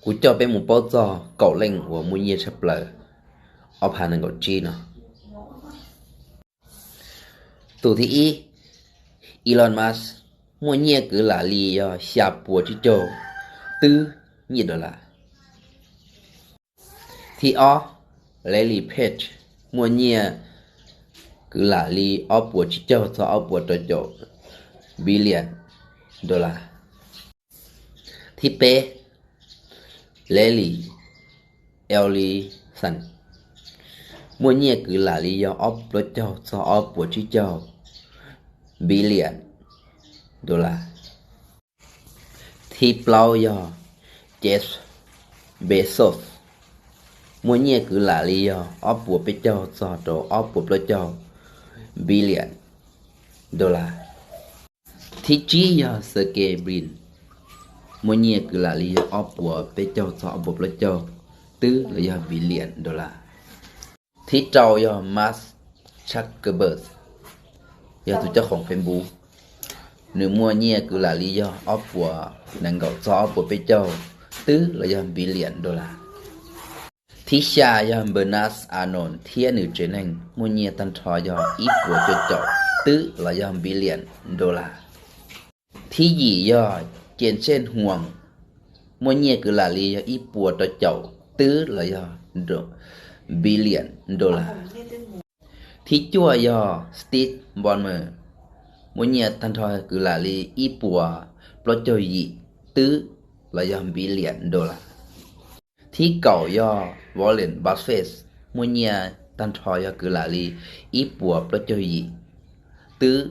Kuv coj peb mus paub txog kaum leej uas muaj nyiaj tshaj plaws ob phav nees nkaum tsib no. Tus thib ib, Elon Musk, muaj nyiaj kwv lam li yog xya puas tsib caug twb nyiaj dollar. Thib ob, Larry Page, muaj nyiaj kwv lam li ob puas tsib caug txog ob puas rau caum billion dollar. Thib peb, Larry Ellison, muaj nyiaj kwv lam li yog ob puas plaub caug txog ob puas tsib caug billion dollar. Thib plaub yog Jeff Bezos, muaj nyiaj kwv lam li yog ob puas peb caug txog rau ob puas plaub caug billion dollar. Thib tsib yog Sergey Brin, muaj nyiaj kwv lam li yog ob puas peb caug txog ob puas plaub caug twb los yog billion dollar. Thib rau yog Mark Zuckerberg, yog tus coj khoom Facebook. Nws muaj nyiaj kwv lam li yog ob puas nees nkaum txog ob puas peb caug twb los yog billion dollar. Thib xya yog Bernard Arnault thiab nws tsev neeg muaj nyiaj tag nrho yog ib puas cuaj caum twb los yog billion dollar. Thib yim yog Jensen Huang, muaj nyiaj kwv lam li yog ib puas rau caum twb los yog billion dollar. Thib cuaj yog Steve Ballmer, muaj nyiaj tag nrho kwv lam li ib puas plaub caug yim twb los yog billion dollar. Thib kaum yog Warren Buffett, muaj nyiaj tag nrho yog kwv lam li ib puas plaub caug yim twb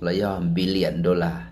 los yog billion dollar.